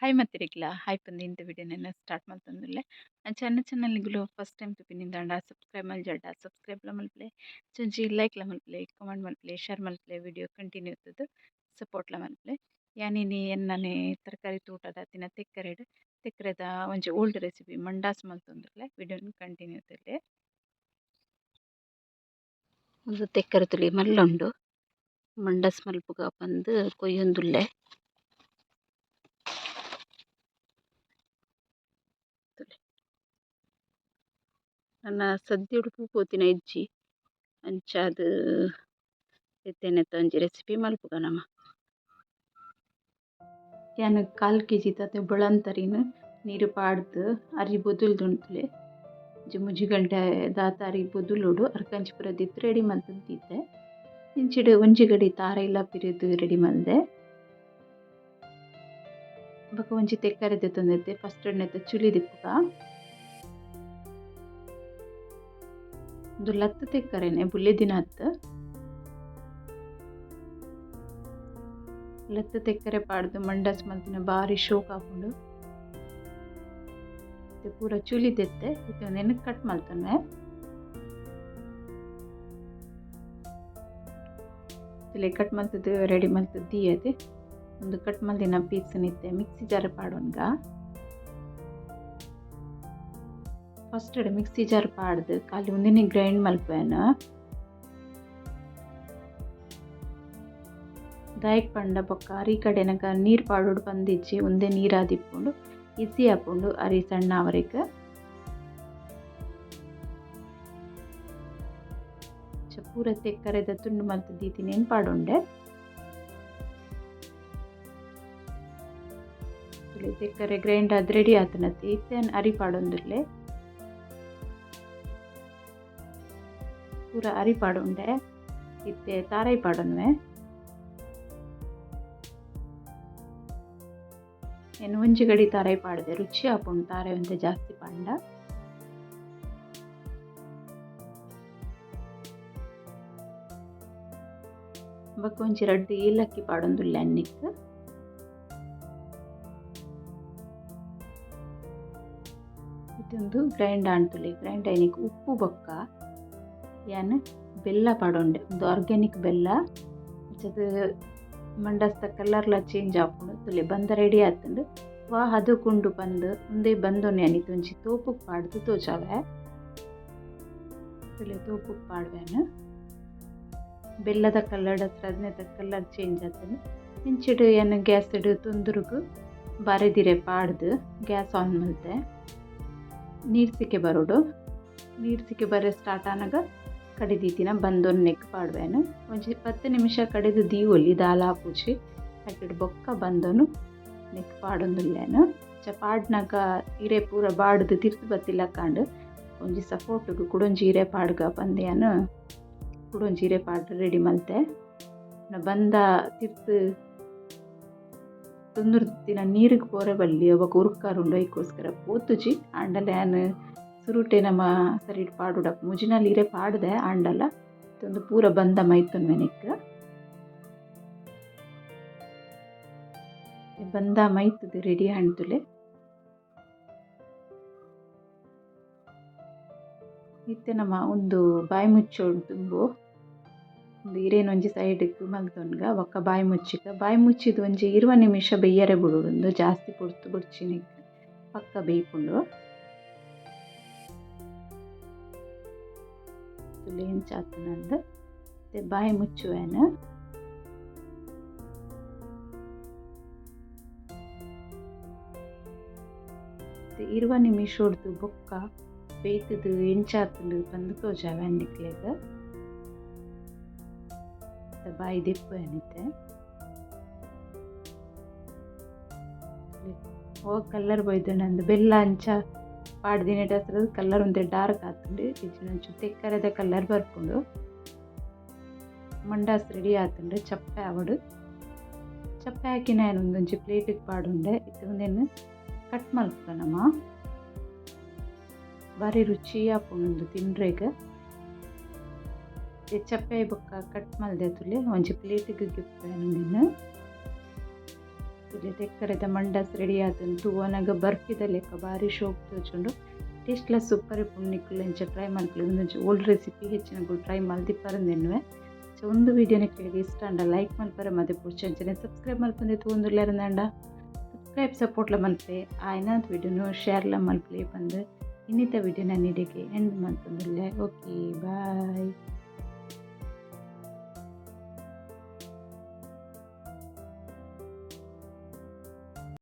Hi ಮತ್ತಿರಿಗ್ಲ hi ಪಂದ್ ಇಂತ ವಿಡಿಯೋನೆಲ್ಲ start ಮಲ್ತೊಂದುಲ್ಲೆ. ಅಂಚ ಎನ್ನ ಚಾನಲ್ಗುಲು ಫಸ್ಟ್ ಟೈಮ್ ತೂಪಿನಿಂದಾಂಡ ಸಬ್ಸ್ಕ್ರೈಬ್ ಮಲ್ಜಡ ಸಬ್ಸ್ಕ್ರೈಬ್ ಲ ಮಲ್ಪುಲೆ, ಒಂಜಿ ಲೈಕ್ ಲ ಮಲ್ಪುಲೆ, ಕಮೆಂಟ್ ಮಲ್ಪುಲೆ, ಶೇರ್ ಮಲ್ಪುಲೆ, ವಿಡಿಯೋ ಕಂಟಿನ್ಯೂ ಇತ್ತುದು ಸಪೋರ್ಟ್ ಲ ಮಲ್ಪುಲೆ. ಯಾನಿನಿ ಎನ್ನನೆ ತರಕಾರಿ ತೋಟದ ತಿನ ತೆಕ್ಕರೆಡ್ ತೆಕ್ಕರೆದ ಒಂಜಿ ಓಲ್ಡ್ ರೆಸಿಪಿ ಮಂಡಾಸ್ ಮಲ್ತೊಂದುಲ್ಲೆ. ವಿಡಿಯೋನ್ ಕಂಟಿನ್ಯೂ ತೂಲೆ. ಉಂದು ತೆಕ್ಕರೆ ತುಲಿ ಮಲ್ಲ ಉಂಡು ಮಂಡಾಸ್ ಮಲ್ಪುಗ ಪಂದ್ ಕೊಯ್ಯೊಂದುಲ್ಲೆ. ತೂಲೆ ನನ ಸದ್ಯೊಡು ಪೂ ಪೋತಿನ ಇಜ್ಜಿ ಅಂಚಾದ್ ಇತ್ತೆ ನೆತ್ತ ಒಂಜಿ ರೆಸಿಪಿ ಮಲ್ಪುಗ ನಮ. ಯಾನ್ ಕಾಲ್ ಕೆಜಿ ತತೆ ಬೊಳಂತರಿನ್ ನೀರು ಪಾಡ್ದ್ ಅರಿ ಬೊದುಲ್ದುಂತುಲೆ ಒಂಜಿ ಮೂಜಿ ಗಂಟೆ ದಾತ ಅರಿ ಬೊದುಲೊಡು ಅರ್ಕಂಚಿ ಪೂರ ದೀತ್ ರೆಡಿ ಮಲ್ತ್ ದೀತೆ. ಇಂಚಿಡ್ ಒಂಜಿ ಗಡಿ ತಾರೈಲ ಪಿರಿದ್ ರೆಡಿ ಮಲ್ದೆ. ಬೊಕ ಒಂಜಿ ತೆಕ್ಕರೆ ದೆತೊಂದಿತ್ತೆ ಫಸ್ಟ್ ನೆತ್ತ ಚುಲಿ ದೆಪ್ಪುಗ. ಉಂದು ಲತ್ತ್ ತೆಕ್ಕರೆನೆ ಬುಲೆದಿನ ಅತ್ತ್. ಲತ್ತ್ ತೆಕ್ಕರೆ ಪಾಡ್ದ್ ಮಂಡಸ್ ಮಲ್ತಿನ ಬಾರಿ ಶೋಕ್ ಆಪುಂಡು. ಇತ್ತೆ ಪೂರ ಚುಲಿ ದೆತ್ತೆ ಇತ್ತೆ ಉಂದೆನ್ ಕಟ್ ಮಲ್ತೊನ್ವೆ. ತೂಲೆ ಕಟ್ ಮಲ್ತುದು ರೆಡಿ ಮಲ್ತುದು ದೀಯೆರ್. ಉಂದು ಕಟ್ ಮಲ್ದಿನ ಪೀಸ್ ನ್ ಇತ್ತೆ ಮಿಕ್ಸಿ ಜಾರ್ ಪಾಡೊನ್ಗ. ಫಸ್ಟ್ ಮಿಕ್ಸಿ ಜಾರ್ ಪಾಡ್ದ್ ಖಾಲಿ ಉಂದೆನೆ ಗ್ರೈಂಡ್ ಮಲ್ಪುವೆನ್. ದಾಯೆಗ್ ಪಂಡ ಬೊಕ್ಕ ಅರಿ ಕಡೆನಗ ನೀರ್ ಪಾಡೊಡು ಪಂದಿಜ್ಜಿ ಉಂದೆ ನೀರಾದಿಪ್ಪುಂಡು ಈಸಿ ಆಪುಂಡು ಅರಿ ಸಣ್ಣ ಆವರೆಗ್. ಪೂರ ತೆಕ್ಕರೆದ ತುಂಡು ಮಲ್ತ್ ದೀತಿನೆನ್ ಪಾಡೊಂಡೆ. ತೆಕ್ಕರೆ ಗ್ರೈಂಡ್ ಆದ್ ರೆಡಿ ಆತುಂಡತೆ ಇತ್ತೆ ಯಾನ್ ಅರಿ ಪಾಡೊಂದುಲ್ಲೆ. ಪೂರ ಅರಿ ಪಾಡೊಂಡೆ ಇತ್ತೆ ತಾರಾಯಿ ಪಾಡೊನ್ವೆ. ಯಾನ್ ಒಂಜಿ ಗಡಿ ತಾರಾಯಿ ಪಾಡ್ದೆ ರುಚಿ ಆಪುಂಡು ತಾರಾಯಿ ಒಂತೆ ಜಾಸ್ತಿ ಪಾಂಡ. ಬೊಕ ಒಂಜಿ ರಡ್ಡ್ ಏಲಕ್ಕಿ ಪಾಡೊಂದುಲ್ಲೆ ಅನ್ನಿಕ್. ಇತ್ತೆ ಉಂದು ಗ್ರೈಂಡ್ ಆಂಡ್ ತೂಲೆ ಗ್ರೈಂಡ್ ಆಯಿನೆಕ್ ಉಪ್ಪು ಬೊಕ್ಕ ಯಾನ್ ಬೆಲ್ಲ ಪಾಡೊಂಡೆ ಉಂದು ಆರ್ಗ್ಯಾನಿಕ್ ಬೆಲ್ಲ ಅಂಚಾದ್ ಮಂಡಸ್ದ ಕಲರ್ ಲ ಚೇಂಜ್ ಆಪುಂಡು ತೂಲೆ ಬಂದ ರೆಡಿ ಆತುಂಡು. ವಾ ಹದಕ್ ಉಂಡು ಪಂದ್ ಉಂದೇ ಬಂದೊನು ಯಾನ್ ಇತ್ತೆ ಒಂಜಿ ತೋಪುಗ್ ಪಾಡ್ದ್ ತೋಜಾವೆ. ತೂಲೆ ತೋಪುಗ್ ಪಾಡ್ವೆನ್. ಬೆಲ್ಲದ ಕಲರ್ಡ್ ಅತ್ತ್ ಕಲರ್ ಚೇಂಜ್ ಆತುಂಡು. ಇಂಚಿಡ್ ಯಾನ್ ಗ್ಯಾಸ್ ಡ್ ತೊಂದುರುಗು ಬಾರೆದಿರೆ ಪಾಡ್ದ್ ಗ್ಯಾಸ್ ಆನ್ ಮಲ್ತೆ. ನೀರ್ ಸಿಕೆ ಬರೊಡು. ನೀರ್ ಸಿಕೆ ಬರೆ ಸ್ಟಾರ್ಟ್ ಆನಗ ಕಡೆದೀತಿನ ಬಂದೊನು ನೆಕ್ಕ್ ಪಾಡ್ವೆನ್. ಒಂಜಿ 10 ನಿಮಿಷ ಕಡೆದ್ ದೀವೊಲಿ ದಾಲ ಆಪುಜಿ. ಐಟ್ ಬೊಕ್ಕ ಬಂದೊನು ನೆಕ್ಕ್ ಪಾಡೊಂದುಲ್ಲೆನ್. ಅಂಚ ಪಾಡ್ನಗ ಇರೆ ಪೂರ ಬಾಡ್ದ್ ತಿರ್ತ್ ಬತ್ತಿಲಕಾಂಡ್. ಒಂಜಿ ಸಪೋರ್ಟ್ ಗು ಕುಡೊಂಜಿ ಇರೆ ಪಾಡ್ಗ ಪಂದ್ ಯಾನ್ ಕುಡೊಂಜಿ ಇರೆ ಪಾಡ್ದ್ ರೆಡಿ ಮಲ್ತೆ. ಬಂದ ತಿರ್ತ್ ತೊಂದುರ್ದಿತ್ತಿನ ನೀರುಗ್ ಪೋರೆ ಬಲ್ಲಿ ಬೊಕ ಉರ್ಕಾರುಂಡು ಐಕೋಸ್ಕರ ಪೋತುಜಿ. ಆಂಡಲ ಯಾನ್ ಸುರುಟೆ ನಮ ಸರಿಟ್ ಪಾಡೊಡು ಮೂಜಿ ನಾಲ್ ಇರೆ ಪಾಡ್ದೆ ಆಂಡಲ ಉಂದು ಪೂರ ಬಂದ ಮೈತೊನ್ವೆ ನೆಕ್ಕ್. ಬಂದ ಮೈತುದು ರೆಡಿ ಆಂಡ್ ತೂಲೆ. ಇತ್ತೆ ನಮ ಉಂದು ಬಾಯಿ ಮುಚ್ಚೊಡು ದುಂಬು. ಉಂದು ಇರೆನ್ ಒಂಜಿ ಸೈಡ್ ಗ್ ಮಲ್ತೊನ್ಗ ಬೊಕ್ಕ ಬಾಯಿ ಮುಚ್ಚಿಗ. ಬಾಯಿ ಮುಚ್ಚಿದ್ ಒಂಜಿ 20 ನಿಮಿಷ ಬೆಯ್ಯರೆ ಬುಡೊಡು ಉಂದು ಜಾಸ್ತಿ ಪೊರ್ತು ಬೊಡ್ಚಿ ನೆಕ್ಕ್ ಪಕ್ಕ ಬೇಯ್ಪುಂಡು. ತೂಲೆ ಎಂಚ ಆತುಂಡು ಇತ್ತೆ ಬಾಯಿ ಮುಚ್ಚುವೆನ್. 20 ನಿಮಿಷೊಡ್ದು ಬೊಕ್ಕ ಬೇಯ್ತುದು ಎಂಚ ಆತುಂಡು ಪಂದ್ ತೋಜಾವೆ ನಿಕ್ಲೆಗ್. ಬಾಯಿ ದೆಪ್ಪುವೆನ್ ಇತ್ತೆ. ಓ ಕಲರ್ ಬೈದುಂಡು ಬೆಲ್ಲ ಅಂಚ ಪಾಡ್ದಿನೆಟ್ ಕಲರ್ ಒಂತೆ ಡಾರ್ಕ್ ಆತುಂಡು. ಇಜ್ಜಿಂಡ ಒಂಚೂರು ತೆಕ್ಕರೆದ ಕಲರ್ ಬರ್ಪುಂಡು. ಮಂಡಾಸ್ ರೆಡಿ ಆತುಂಡು ಚಪ್ಪೆ ಆವೊಡು. ಚಪ್ಪೆ ಆಕಿನ ಯಾನ್ ಉಂದೊಂಜಿ ಪ್ಲೇಟ್ ಗ್ ಪಾಡೊಂಡೆ. ಇತ್ತೆ ಉಂದೆನ್ ಕಟ್ ಮಲ್ಪುಗ ನಮ. ಬಾರಿ ರುಚಿ ಆಪುಂಡು ಉಂದು ತಿನ್ರೆಗ್. ಚಪ್ಪೆ ಬೊಕ್ಕ ಕಟ್ ಮಲ್ದೆ ತೂಲೆ ಒಂಜಿ ಪ್ಲೇಟ್ ಗ್ ಗಿಪ್ಪುವೆ ಉಂದೆನ್. ತೂಲೆ, ತೆಕ್ಕರೆದ ಮಂಡಾಸ್ ರೆಡಿ ಆತುಂಡು. ತೂವನಗ ಬರ್ಫಿದ ಲೆಕ್ಕ ಬಾರಿ ಶೋಕ್ ತೋಜುಂಡು. ಟೇಸ್ಟ್ಲ ಸೂಪರ್ ಇಪ್ಪುಂಡು. ನಿಕುಲು ಇಂಚ ಟ್ರೈ ಮಲ್ಪುಲೆ. ಉಂದೊಂಜಿ ಓಲ್ಡ್ ರೆಸಿಪಿ, ಹೆಚ್ಚಿನಕುಲು ಟ್ರೈ ಮಲ್ದಿಪ್ಪರಂದೆನ್ನುವೆ. ಸೊ ಒಂದು ವಿಡಿಯೋ ನಿಕ್ಲೆಗ್ ಇಷ್ಟ ಆಂಡ ಲೈಕ್ ಮಲ್ಪರೆ ಮದಪೊಡ್ಚಿ. ಅಂಚನೆ ಸಬ್ಸ್ಕ್ರೈಬ್ ಮಲ್ಪಂದೆ ತೂವೊಂದುಲ್ಲೆರಂದಾಂಡ ಸಬ್ಸ್ಕ್ರೈಬ್ ಸಪೋರ್ಟ್ಲ ಮಲ್ಪೆ. ಆಯ್ನಾತ್ ವಿಡಿಯೋನು ಶೇರ್ಲ ಮಲ್ಪಲೆ ಪಂದ್ ಇನ್ನಿತ ವಿಡಿಯೋನ ನಿಡೆಗೆ ಎಂಡ್ ಮಲ್ತೊಂದುಲ್ಲೆ. Okay, bye.